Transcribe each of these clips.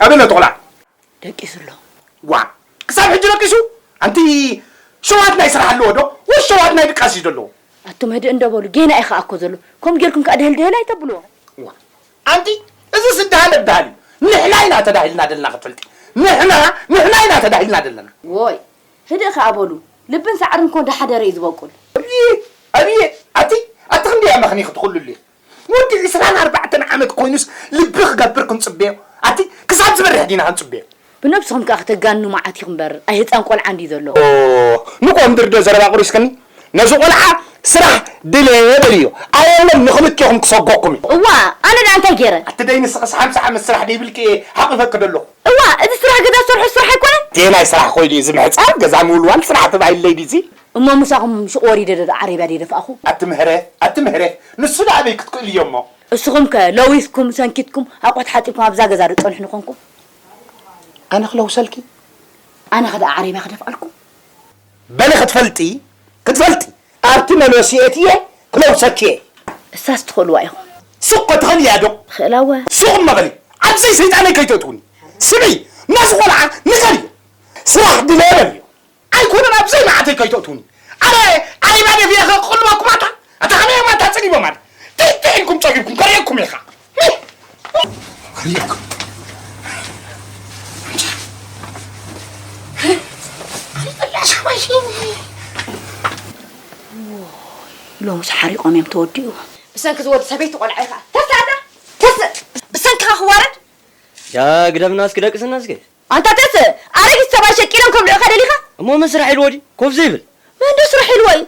ኣበይ ኣሎ እቲ ቆልዓ? ደቂሱ ኣሎ። ዋ፣ ክሳብ ሕጂ ደቂሱ? ኣንቲ ሸዋት ናይ ስራሕ ኣለዎ ዶ? ወይስ ሸዋት ናይ ድቃስ እዩ ዘለዎ? ኣቱም ህድእ እንዶ በሉ፣ ጌና እዩ ከኣ እኮ ዘሎ። ከምኡ ጌርኩም ከኣ ድህል ድህል ኣይተብልዎ። ዋ፣ ኣንቲ እዝስ ድሃል ድሃል እዩ። ንሕና ኢና ተዳሂልና ደለና ክትፈልጢ። ንሕና፣ ንሕና ኢና ተዳሂልና ደለና። ዎይ፣ ህድእ ከኣ በሉ። ልብን ሳዕርን እኮ እንዳሓደረ እዩ ዝበቁል። ኣብየ፣ ኣብየ፣ ኣቲ፣ ኣቲ ክንደይ ኣመኽኒኺ ትኹልሉ ኢኺ። ወዲ ዕስራን ኣርባዕተን ዓመት ኮይኑስ ልቢ ክገብር ክንጽበዮ? ኣቲ ክሳብ ዝበርህ ዲና ክንጽበዮ? ብነብስኹም ከኣ ክተጋንኑ መዓት ኢኹም እምበር፣ ኣይ ህጻን ቆልዓ እንድዩ ዘሎ። ኦ፣ ንቆንድር ዶ ዘረባ ቁሪስክኒ? ነዚ ቆልዓ ስራሕ ድለ በልዮ። ኣየለን ንኽልቴኹም ክሰጎኩም እዩ። እዋ፣ ኣነ ደኣ እንታይ ገይረ? ኣቲ ደይ ንስኽስ ሓምሳ ዓመት ስራሕ ደይብልኪ እየ ሓቒፈኪ ደለኹ። እዋ፣ እዚ ስራሕ ገዛ ዝሰርሖ ስራሕ ኣይኮነን። ቴናይ ስራሕ ኮይዱ እዩ፣ እዚ ምሕጻብ ገዛ ምውልዋል ስራሕ ተባሂለይ ድዩ እዚ? እሞ ምሳኹም ሹቕ ወሪደ ዶ ዓረብያ ደይደፋእኹ? ኣቲ ምህረ፣ ኣቲ ምህረ፣ ንሱ ደኣ ኣበይ ክትክእልዮ እሞ? እስኹምከ ለዊስኩም ሰንኪትኩም ኣቑሑት ሓጺብኩም ኣብዛ ገዛ ዶ ትጸንሑ ንኾንኩም? ኣነ ክለውሰልኪ? ኣነኸ ደኣ ዓረብያ ክደፍኣልኩም? በሊ ክትፈልጢ፣ ክትፈልጢ ኣብቲ መለሲ ኣእትየ ክለውሰኪ እየ። እሳስ ትኽእልዋ ኢኹም። ሱቕ ክትኽእልያ ዶ? እኽእላ እወ። ሱቕ እሞ በሊ፣ ኣብዘይ ሰይጣነይ ከይተእትውኒ። ስምዒ፣ ነዚ ቖልዓ ንገርዮ። ስራሕ ድለ በልዮ። ኣይኮነን ኣብዘይ መዓተይ ከይተእትውኒ። ኣረ፣ ኣሪባ ደፊኤ ከቕልበኩም ኣታ። ኣታ ከመይ እማ እታ ጸጊቦም ኣለ። ጥጥዕ ኢልኩም ጸጊብኩም ከርእየኩም ኢኻ። ከርእየኩም። ሎምስ ሓሪቖም እዮም ተወዲኡ። ብሰንኪ ዝወዲ ሰበይቲ ቆልዓ ኢኻ። ተስእ ኣታ፣ ተስእ። ብሰንክኻ ክዋረድ። ያ ግደፍና እስኪ ደቅስና እስኪ። ኣንታ ተስእ ኣረጊት ሰብኣይ ሸቂሎም ከብልዑኻ ደሊኻ? እሞ መን ስራሕ ኢልዎ ድዩ ኮፍ ዘይብል? መን ዶ ስራሕ ኢልዎ እዩ?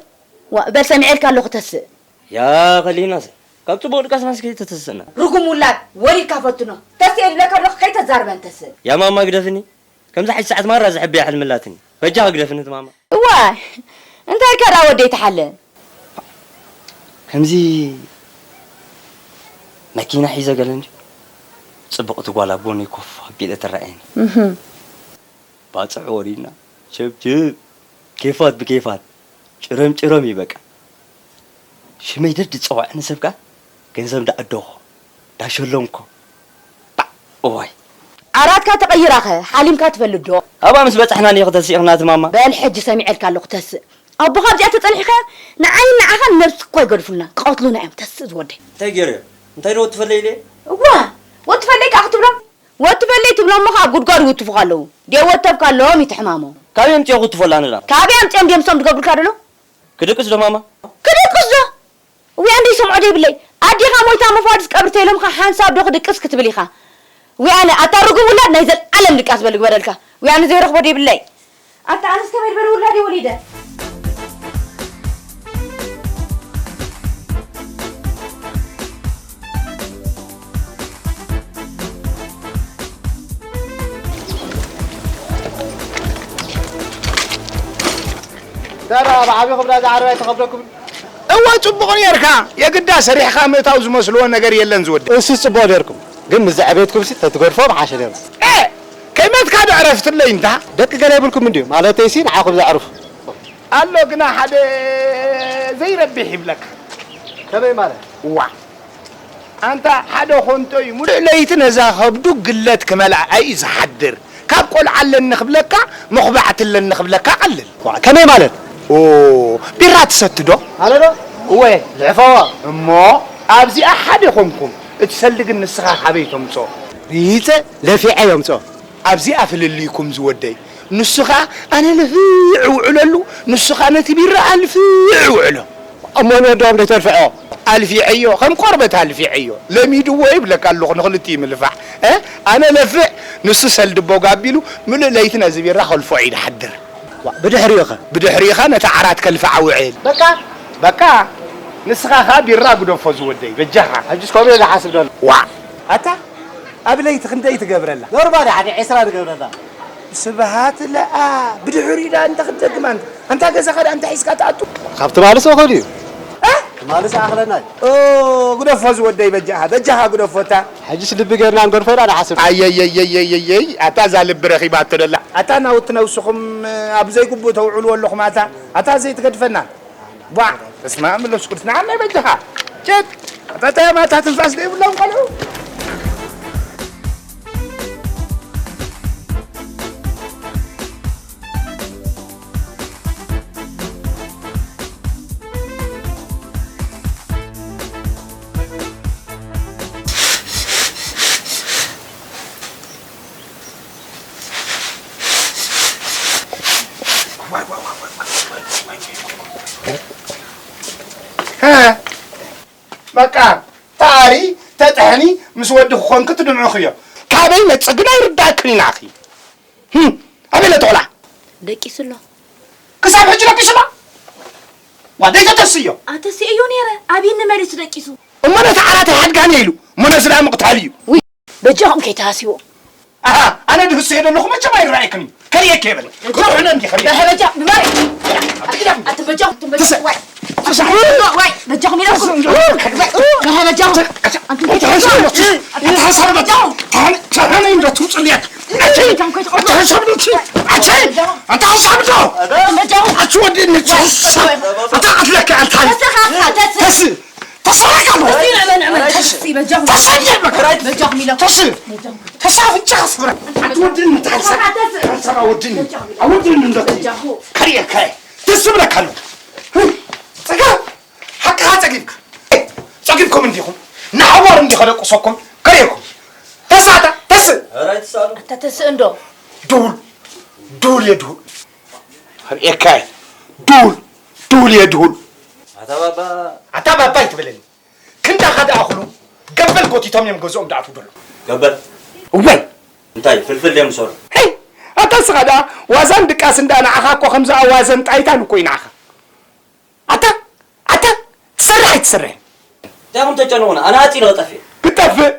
ዋእ በል ሰሚዐልካ ኣለኹ ተስእ። ያ ከሊናሰ ካብ ጽቡቕ ድቃስናስ ከይተተስእና። ርጉም ውላድ ወሊድካ ፈትኖ። ተስእ ኢለ ዝብለካ ኣለኹ ከይተዛርበን ተስእ። ያ ማማ ግደፍኒ ከምዛ ሕጂ ሰዓት ማራ ዝሕብያ ሕልሚ ኣላትኒ። በጃኺ ግደፍኒ እቲ ማማ። እዋይ እንታይ ኢልካ ደኣ ወደይ ትሓለ? ከምዚ መኪና ሒዘ ገለ እንድዩ ጽብቕቲ ጓል ኣብ ጎነይ ኮፍ ኣቢለ ትረኣየኒ። እህ። ባጽዕ ወሪድና ቸብችብ ኬፋት ብኬፋት ጭረም ጭረም እዩ በቃ። ሽመይ ደድ ዝጸዋዕኒ ሰብ ከኣ ገንዘብ እንዳኣደኹ እንዳሸለምኩ ባዕ እዋይ። ዓራትካ ተቐይራኸ ሓሊምካ ትፈልጥ ዶ? ኣብኣ ምስ በጻሕና እንድዩ ክተስእ ኢኽና እቲ ማማ። በል ሕጂ ሰሚዐልካ ኣለኹ ተስእ። ኣቦኻ ኣብዚኣ ተጸኒሕካዮ ንዓይን ንዓኻን ነብሲ እኳ ይገድፉልና ክቐትሉና እዮም ተስእ ዝወደይ። እንታይ ገይረዮም? እንታይ ዶ ወትፈለይ ኢለዮ? እዋ ወትፈለይ ከኣ ክትብሎም? ወትፈለይ ትብሎም እሞ ከኣ ኣብ ጉድጓድ ይውትፉኻ ኣለዉ። ድየ ወተፍካ ኣለዎም እዩ እቲ ሕማሞም። ካበይ ኣምጺኦ ክትፎላ ንዳ? ካበይ ኣምጺኦም ድዮም እሶም ዝገብሩልካ ዘለዉ? ክድቅስ ዶ ማማ? ክድቅስ ዶ? እውይ ኣንደይ ሰምዖ ደይብለይ ኣዴኻ ሞይታ መፋድስ ቀብሪ ተይሎምኻ ሓንሳብ ዶ ክድቅስ ክትብል ኢኻ እውይ ኣነ ኣታ ርጉም ውላድ ናይ ዘልኣለም ድቃስ በል ግበረልካ እውይ ኣነ ዘይረኽቦ ደይብለይ ኣታ ኣነስ ከመይ ዝበለ ውላድ እየ ወሊደ ደራ ብዓቢኹም ናይዛ ዓረብ ኣይተኸብደኩምን። እወ ጽቡቕ ኔርካ የግዳ ሰሪሕኻ ምእታው ዝመስልዎ ነገር የለን ዝወደይ። እሱስ ጽቡቕ ኔርኩም ግን ምስ ዘዕበየትኩምሲ ተትገድፍዎ ምሓሸ ኔሩ። ኤእ ከይመትካ ዶ ዕረፍትለይ እንታ። ደቂ ገለ የብልኩምን ድዩ ማለተይሲ ንዓኹም ዘዕርፉ። ኣሎ ግና ሓደ ዘይረብሕ ይብለካ። ከመይ ማለት? ዋእ ኣንታ ሓደ ኾንቶ እዩ ሙሉእ ለይቲ ነዛ ኸብዱ ግለት ክመልኣ እዩ ዝሓድር። ካብ ቆልዓ ኣለኒ ክብለካ መኹባዕቲ ኣለኒ ክብለካ ቀልል። ዋእ ከመይ ማለት? ኦ ቢራ ትሰቲ ዶ? ኣነ ዶ? እወ ልሕፈዋ። እሞ ኣብዚኣ ሓደ ኾንኩም እቲ ሰልዲ ግን ንስኻ ካበይ ተምጽኦ? ሪጸ ለፊዐ የምጽኦ። ኣብዚኣ ፍልልይኩም ዝወደይ። ንሱ ኸኣ ኣነ ልፍዕ እውዕለሉ፣ ንሱ ኸኣ ነቲ ቢራ ኣልፍዕ ይውዕሎ። እሞ ንወዲ ኦም ደይተልፍዕዎ? ኣልፊዐዮ፣ ከም ቆርበት ኣልፊዐዮ። ለሚድዎ ይብለካ ኣለኹ ንኽልቲኡ ምልፋዕ። እ? ኣነ ለፍዕ፣ ንሱ ሰልዲ ቦግ ኣቢሉ ምሉእ ለይቲ ነዚ ቢራ ከልፍዖ እዩ ድሓድር። ዋእ፣ ብድሕሪኡኸ? ብድሕሪኡኸ ነቲ ዓራት ከልፍዓ ውዕል። በቃ? በቃ። ንስኻ ኸኣ ቢራ ግደፎ ዝወደይ፣ በጃኻ። ሕጅስ ከምኡ እየ ዝሓስብ ዘሎ። ዋእ! ኣታ ኣብ ለይቲ ክንደይ ትገብረላ? ኖርማል እያ ሓደ ዒስራ ንገብረላ። ስብሃት ለኣ ብድሕሪኡ ደኣ እንታይ ክትደግም ኣንታ ኣንታ ገዛኻ ደኣ እንታይ ሒዝካ ትኣቱ? ካብ ትማልስ እኹል እዩ። እ? ትማልስ ይኣኽለና እዩ። ኦ ግደፎ ዝወደይ በጃኻ በጃኻ ግደፎ እታ። ሕጅስ ልቢ ጌርና ንገድፎ ኢና ንሓስብ። ኣየየየየየይ ኣታ እዛ ልቢ ረኺባቶ ደላ ኣታ ናውቲ ነብስኹም ኣብ ዘይግቡእ ተውዕልዎ ኣለኹም ኣታ ኣታ ዘይትገድፈና። ቧዕ! በስመ ኣብ መንፈስ ቅዱስ ንዓናይ በጃኻ። ጨጥ! ኣታ ማታ ትንፋስ ዘይብሎም ቆልዑ። በቃ፣ ተኣሪ፣ ተጥሕኒ፣ ምስ ወዲ ክኾንኪ ትድምዕኽዮ። ካበይ መጸ ግን ኣይርዳእክን ኢና ኣኺ። ህም፣ ኣበይ ለተቑላ? ደቂሱ ኣሎ። ክሳብ ሕጂ ደቂሱ ኣሎ? ዋ፣ ደይተተስዮ? ኣተሲእዮ ነይረ። ኣብይኒ መሊሱ ደቂሱ። እሞ ነቲ ዓራት ኣይሓድጋን ኢሉ። እሞ ነዚ ደኣ ምቕታል እዩ። ውይ፣ በጃኹም ከይትሃስይዎ። ኣሃ፣ ኣነ ድህስዮ ዘለኹ መቸም ኣይረኣየክን እዩ። ከርእየኪ የብል። ክርሕነ እንዲ ከርእየ። በጃ፣ ብማይ። ኣቲ በጃኹም፣ ኣቲ በጃኹም፣ ዋይ። ዋይ፣ በጃኹም ኢለኩም። በጃኹም። ኣቲ በጃኹም። ተሓሳብ ዶ? ተሓሳብ ዶ? ተሓሳብ ዶ? ኣቲ ሓሳብ ዶ? ኣቲ ሓሳብ ዶ? ኣቲ ወዲ ንትሓሳብ። ኣታ ኣትለካ ኣታ። ተስ-፣ ተስ-፣ ተሰረካ ነው። እስቲ ንዕመን፣ ንዕመን፣ ተስ-፣ ተስ-፣ በጃኹም። ተስ-፣ በጃኹም ኢለኩም። ተስ-፣ ተስ-፣ ኣፍንጫ ስፍራ። ኣቲ ወዲ ንትሓሳብ። ተስ-፣ ተስ-፣ ወዲ ን-፣ በጃኹም። ወዲ ንትሓሳብ። በጃኹም። ከሪየ፣ ከሪየ። ደስ ዝብለካ ኣሎ። ጽጋ፣ ሓቅኻ ጸጊብካ። ጸጊብኩም እንዲኹም። ንሓዋር እንዲኸ ደቁሰኩም። ከሪየኩም። ተሳታ፣ ተስ-፣ ኧረ ኣይትሳሉ። ኣታ ተስእ እንዶ። ድውል፣ ድውል እየ ድውል። ከሪየካ እየ። ድውል፣ ድውል እየ ድውል። ኣታ ባባ። ኣታ ባባ ኣይትበለኒ። ክንዳኻ ደኣ ኩሉ ገበል ጎቲቶም እዮም ገዝኦም ደኣትዉ ደሎ። ገበል? እወይ! እንታይ ፍልፍል ድዮም ዝሰርሑ? ሄይ! ኣታ ንስኻ ደኣ ዋዛን ድቃስን ደኣ ንዓኻ እኮ ከምዚ ኣዋዘን ጣይታን እኮ እዩ ንዓኻ። ኣታ፣ ኣታ፣ ትሰርሕ ኣይትሰርሕን? እንታይ ኢኹም ተጨንቑና? ኣነ ኣጺረ ክጠፍእ። ክጠፍእ?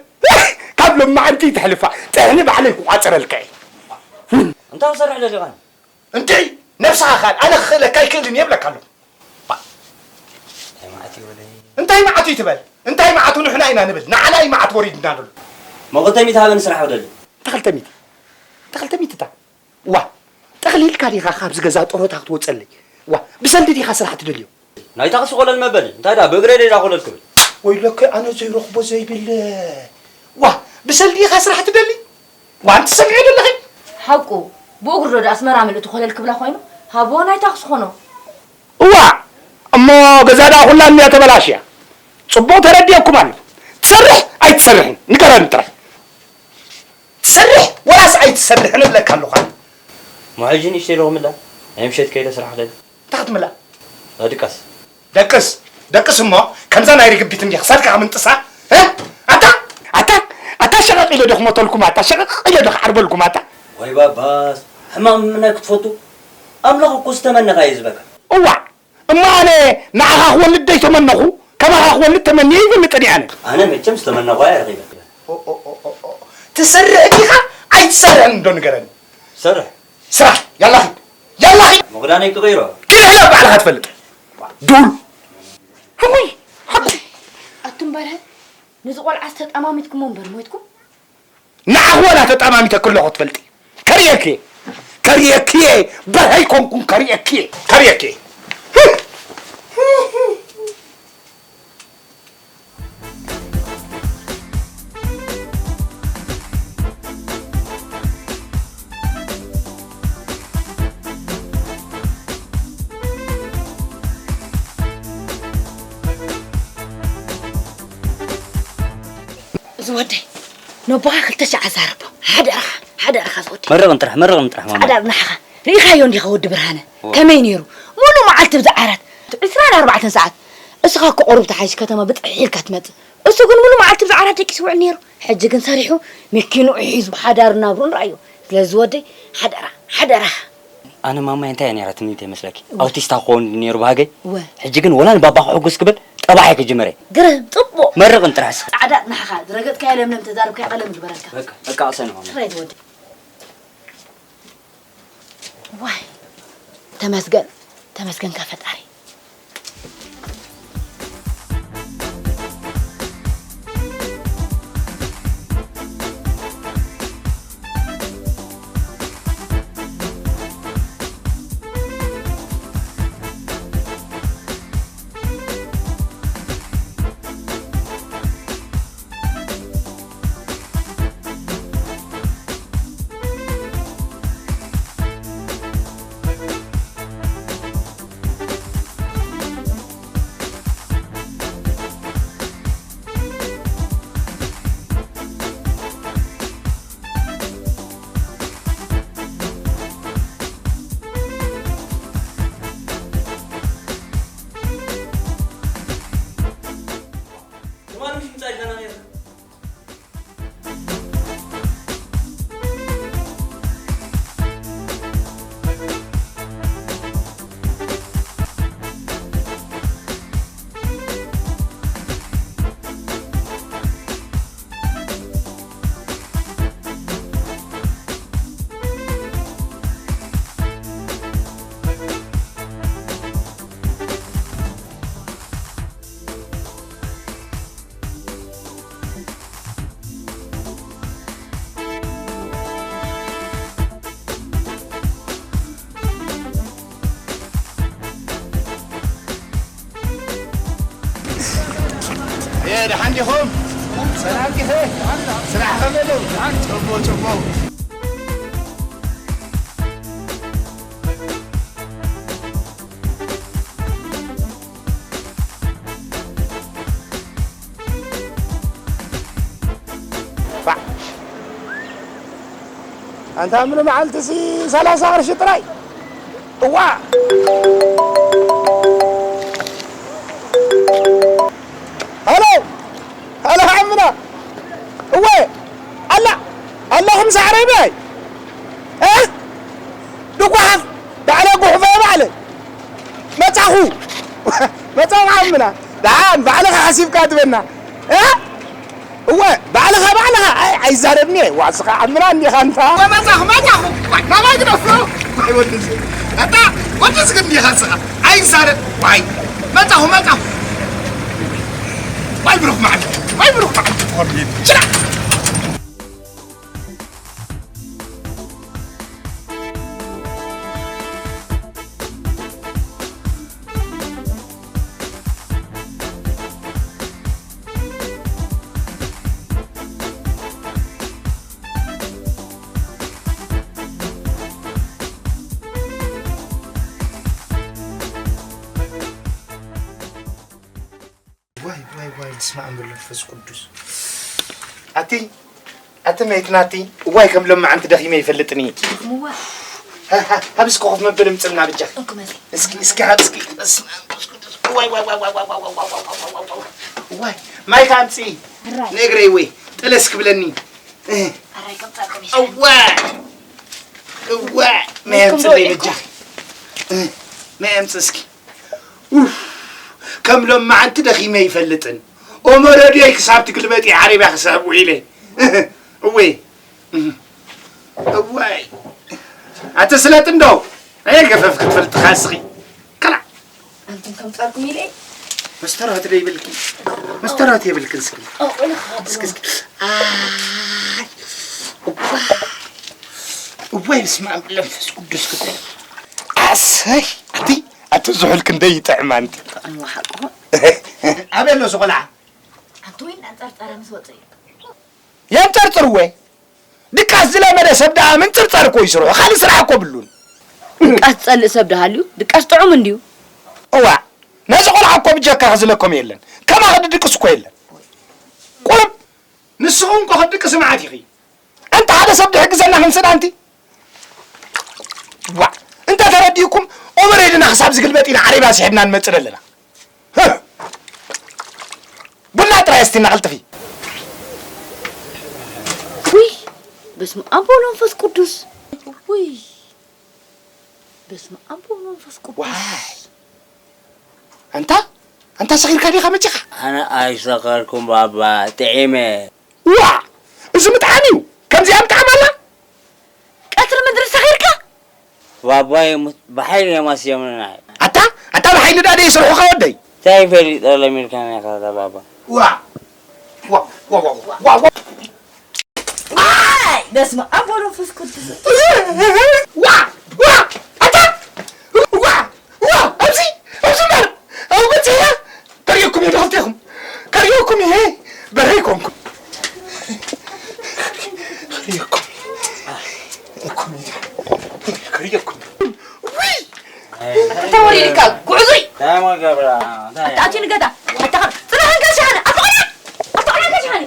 ካብ ሎማዓንቲ ተሕልፋ። ጥሕኒ ባዕለይ ክቋጽረልካ እየ። እንታይ ክሰርሕ ደሊኻኒ? እንታይ ነብስኻ ካል ኣነ ክኽእለካ ኣይክእልን እየ እብለካ ኣለኹ። እንታይ መዓት እዩ ወደይ? እንታይ መዓት እዩ ትበል? እንታይ መዓቱ ንሕና ኢና ንብል? ንዓና እዩ መዓት ወሪድና ዘሎ። መቐተሚት ሃበኒ ስራሕ ወደሊ። ተኸልተሚት። ተኸልተሚት እታ። ዋ፣ ጠቕሊልካ ዲኻ ካብዚ ገዛ ጡረታ ክትወጸለይ? ዋ፣ ብሰንዲ ዲኻ ስራሕ ትደልዮ? ናይ ታክሲ ኮለል መበሊ። እንታይ ደኣ ብእግረይ ደይ ኮለል ክብል? ወይለከ ኣነ ዘይረኽቦ ዘይብል። ዋ፣ ብሰንዲ ዲኻ ስራሕ ትደሊ? ዋ፣ ኣንቲ ሰምዒ ደለኺ? ሓቁ፣ ብእግሩ ዶ ኣስመራ ምልእቲ ኮለል ክብላ ኮይኑ? ሃብዎ ናይ ታክሲ ኮኖ። እዋ፣ እሞ ገዛ ደኣ ኩላ እንያ ተበላሽያ። ጽቡቕ ተረዲኤኩም ኣሎ። ትሰርሕ ኣይትሰርሕን? ንገረኒ ጥራይ። ትሰርሕ ወላስ ኣይትሰርሕን እብለካ ኣለኹ ኣነ። እሞ ሕጂ ንእሽተይ ዶ ክምላ? ናይ ምሸት ከይደ ስራሕ ክደሊ። እንታይ ክትምላ? ኣድቃስ። ደቅስ፣ ደቅስ እሞ ከምዛ ናይ ርግቢት እንዲኻ ሳድካ ምንጥሳ? እ? ኣታ፣ ኣታ፣ ኣታ ሸቐቕ ኢለ ዶ ክሞተልኩም ኣታ? ሸቐቕ ኢለ ዶ ክዓርበልኩም ኣታ? ወይ ባባስ፣ ሕማቕ ምምናይ ክትፈቱ? ኣምላኽ እኮ ዝተመነኻ እዩ ዝበካ። እዋእ፣ እሞ ኣነ ንዓኻ ክወልድ ዶ ይተመነኹ? ከማኻ ክወልድ ተመንየ ይፈልጥን እየ ኣነ። ኣነ መቸም ዝተመነኹ እየ ረኺበ። ኦ፣ ኦ፣ ኦ፣ ኦ፣ ኦ። ትሰርሕ ዲኻ ኣይትሰርሕን እንዶ ንገረኒ። ሰርሕ። ስራሕ፣ ያላ ኺድ። ያላ ኺድ። ምኽዳነይ ክቕይሮ። ኪድ ሕለፍ ባዕልኻ ትፈልጥ። ዱል። ሕሙይ፣ ሓቁ። ኣቱም በርሀ፣ ነዚ ቆልዓስ ተጣማሚትኩሞ እምበር ሞይትኩም? ንዓኽ ወላ ተጣማሚተ ክለኹ ትፈልጢ። ከርእየኪ እየ። ከርእየኪ እየ። በርሀ ኣይኮንኩን፣ ከርእየኪ እየ። ከርእየኪ እየ። እዚ ወደይ፣ ነቦኻ ክልተ ሻዕ ኣዛርቦ። ሓደራኻ፣ ሓደራኻ እዚ ወደይ። መርቕን ጥራሕ፣ መርቕን ጥራሕ፣ ማማ። ጻዕዳ ንዓኻ። ርኢኻዮ እንዲኻ ወዲ ብርሃነ? እወ። ከመይ ነይሩ? ሙሉ መዓልቲ ብዛ ዓራት። ዕስራን ኣርባዕተን ሰዓት። እስኻ እኮ ቁሩብ ተሓይሽ ከተማ ብጥሕ ኢልካ ትመጽእ። እሱ ግን ሙሉ መዓልቲ ብዛ ዓራት ደቂሱ ይውዕል ነይሩ። ሕጂ ግን ሰሪሑ፣ መኪንኡ ሒዙ፣ ሓዳሩ ናብሩን ረኣዮ። ስለዚ ወደይ፣ ሓደራ፣ ሓደራኻ። ኣነ ማማይ እንታይ እያ ነይራ ትምኒተይ መስለኪ? እወ። ኣውቲስታ ክኸውን ነይሩ ባህገይ። እወ። ሕጂ ግን ወላ ንባባ ክሕጉስ ክብል ጠባሓይ ክጅምር እየ። ግርም፣ ጽቡቕ። መርቕን ጥራሕ እስኺ። ጻዕዳ ንዓኻ፣ ዝረገጽካዮ ለምለም፣ ተዛረብካዮ ቀለም ይግበረልካ። በቃ፣ በቃ፣ ኣሰንዖ። ትኽረይ ትወዲ። ዋይ፣ ተመስገን፣ ተመስገንካ ፈጣሪ። ደሓን ዲኹም? ሰላም ዲኺ? ስራሕ ከመይ ደው? ጽቡቕ፣ ጽቡቕ። ባዕ። ኣንታ ምሉ መዓልቲ ሲ ሰላሳ ቅርሺ ጥራይ። እዋ። ሃሎ፣ ሃሎ ዓምና። እወ፣ ኣላ፣ ኣለኹም ሳዕረይ በይ። እ? ድጓሓፍ፣ ባዕለ ጉሕፈ ባዕለ። መጻኹ። መጻኹ ዓምና። ደሓን፣ ባዕልኻ ሓሲብካ ትበና። እ? እወ፣ ባዕልኻ፣ ባዕልኻ። ኣይ፣ ኣይዛረብኒ እየ። ዋስኻ ዓምና እንዲኻ እንታ። መጻኹ፣ መጻኹ። ዋይ፣ ናባይ ግደፎ። ዋይ፣ ወድስ። ኣታ፣ ወድስ ግን እንዲኻ ስኻ። ኣይዛረብ። ዋይ፣ መጻኹ፣ መጻኹ። ዋይ፣ ብሩኽ መዓልቲ። ዋይ፣ ብሩኽ መዓልቲ። ችላ። ዋይ፣ ዋይ፣ ዋይ፣ በስመ ኣብ ወወልድ ወመንፈስ ቅዱስ። ኣቲ፣ ኣቲ መይት ናቲ፣ እዋይ ከም ሎማዓንቲ ደኺመ ይፈልጥን እየ። ደኽምዋ። ሃ፣ ሃ፣ ሃብ እስኪ ኮፍ መበሊ ምጽልና ብጃ። እንኩ መሲ። እስኪ፣ እስኪ ሃብ እስኪ። በስመ ኣብ ወመንፈስ ቅዱስ። ዋይ፣ ዋይ፣ ዋይ። ዋይ፣ ማይ ካምጺ። ሕራይ። ንእግረይ ወይ፣ ጥለስ ክብለኒ። እህ። ሕራይ ከምጻኩም ይሻል። እዋ፣ እዋ፣ ማይ ኣምጽለይ በጃ። እህ፣ ማይ ኣምጽ እስኪ። ኡፍ፣ ከም ሎማዓንቲ ደኺመ ይፈልጥን። ኦሞ ረድዮይ ክሳብ ትግልበጢ ዓረብያ ክሳብ ውዒለ። እወ። እዋይ። ኣተ ስለጥ እንዶ። ኣየ ገፈፍ ክትፈልጥኻ እስኺ። ከላ። ኣንቱም ከምጻኩም ኢለ። መስተራት ደይብልኪ። መስተራት የብልክን እስኪ። ኦ፣ ወላ እስኪ፣ እስኪ። ኣይ። እዋይ። እዋይ፣ በስመ ኣብ ወመንፈስ ቅዱስ ክትብል። ኣሰይ፣ ኣቲ፣ ኣቲ ዝሑል ክንደይ ይጥዕም ኣንቲ። ጥዑም ወሓቁ። ኣበይ ኣሎ እዚ ቆልዓ? ኣንቲ ወይን ኣንጸርጸረ ምስ ወጸ እዩ። የንጸርጽር ወይ? ድቃስ ዝለመደ ሰብ ደኣ ምንጽርጻር እኮ ይስርሖ። ካልእ ስራሕ እኮ ብሉን። ድቃስ ዝጸልእ ሰብ ደሃልዩ? ድቃስ ጥዑም እንድዩ። እዋ፣ ነዚ ቆልዓ እኮ ብጀካ ክዝለኮም የለን። ከማኺ ድድቅስ እኮ የለን። ቁሩብ ንስኹም እኮ ክትድቅሲ መዓት ኢኺ። ኣንታ ሓደ ሰብ ድሕግዘና ክንስእ ኣንቲ። ዋ፣ እንተ ተረዲእኩም ኦመር ኢልና ክሳብ ዝግልበጥ ኢና ዓረብያ ስሒብና ንመጽእ ኣለና። ህህ። ቡና ጥራይ ኣስቲና ቀልጥፊ። ውይ፣ በስመ ኣብ ወወልድ ወመንፈስ ቅዱስ። ውይ፣ በስመ ኣብ ወወልድ ወመንፈስ ቅዱስ። ዋይ። ኣንታ፣ ኣንታ ሰኺርካ ዲኻ መጺኻ? ኣነ ኣይሰኸርኩን ባባ፣ ጥዒመ። ዋ! እዚ ምጥዓም እዩ። ከምዚኣ ምጥዓም ኣላ? ቀትሪ ምድሪ ሰኺርካ? ባባ ይሙት፣ ብሓይሊ እዮም ኣስዮምና። ኣታ፣ ኣታ ብሓይሊ ዳ ደይ ይሰርሑኻ ወደይ? እንታይ ፈሊጠ ለሚድካኒ ኢኻ ኣታ ባባ? ዋ! ዋ! ዋ! ኣይ! በስመ ኣብ ወመንፈስ ቅዱስ። ዋ! ዋ! ኣታ! ዋ! ዋ! ኣብዚ! ኣብዚ ማር! ኣብ ገጽያ! ከርእየኩም እየ፣ ንኽልቴኹም ከርእየኩም እየ። በረይ ኮንኩም። ከርእየኩም። እኩም እየ። ከርእየኩም። ውይ! እንታይ ወሪድካ? ጉዕዙይ! እንታይ እሞ ገብራ? እንታይ? ኣታ ኣትዩ ንገዛ። ኣታ ኸ-፣ ጽናሕ እንካ ሸሓነ። ኣታ ቆልዓ! ኣታ ቆልዓ እንካ ሸሓነ።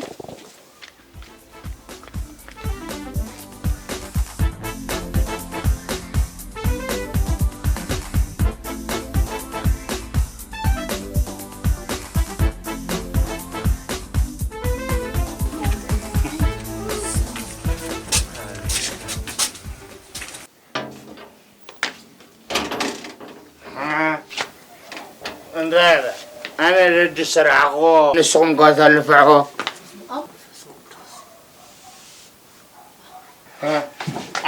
እንታይ ኢለ? ኣነ ደዲ ዝሰራሕኹዎ ንስኹም ከታ ልፍዕኹ።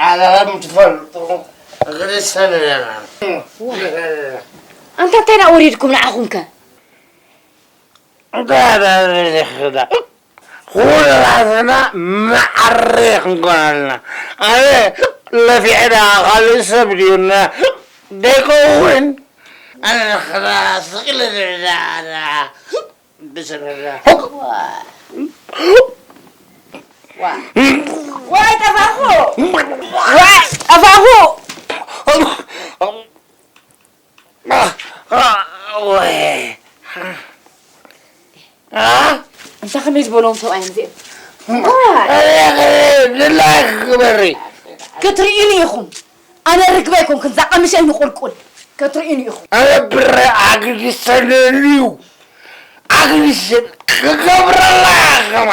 ዓለም ትፈልጡ ክርስቲያን ኣለና። ኣንታ እንታይ ደኣ ወሪድኩም ንዓኹም ከ? እንታይ ደኣ ወሪድኽዳ? ኩላትና ማዕረ ክንኮን ኣለና። ኣነ ለፊዐ ደኣ ካልእ ሰብ ድዩና ደይከውን? ኣነ ንኽዳ ስቕ ኢለ ድዕዳ ደኣ። ብዝረራ። ዋይ ጠፋኹ! ዋይ ጠፋኹ! ወይ። እንታይ ከመይ ዝበሎም ሰብኣይ እዮም እዚኦም? ድላይ ክበሪ ክትርእዩኒ ኢኹም። ኣነ ርግበ ኣይኮንኩን፣ እዛ ቀሚሸይ ንቁልቁል ክትርእዩኒ ኢኹም። ኣነ ብረ ኣግዲሰለልዩ ኣግዲሰን ክገብረላ ከማ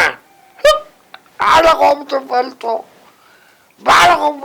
ኣነ ከም ትፈልጦ ባዕልኹም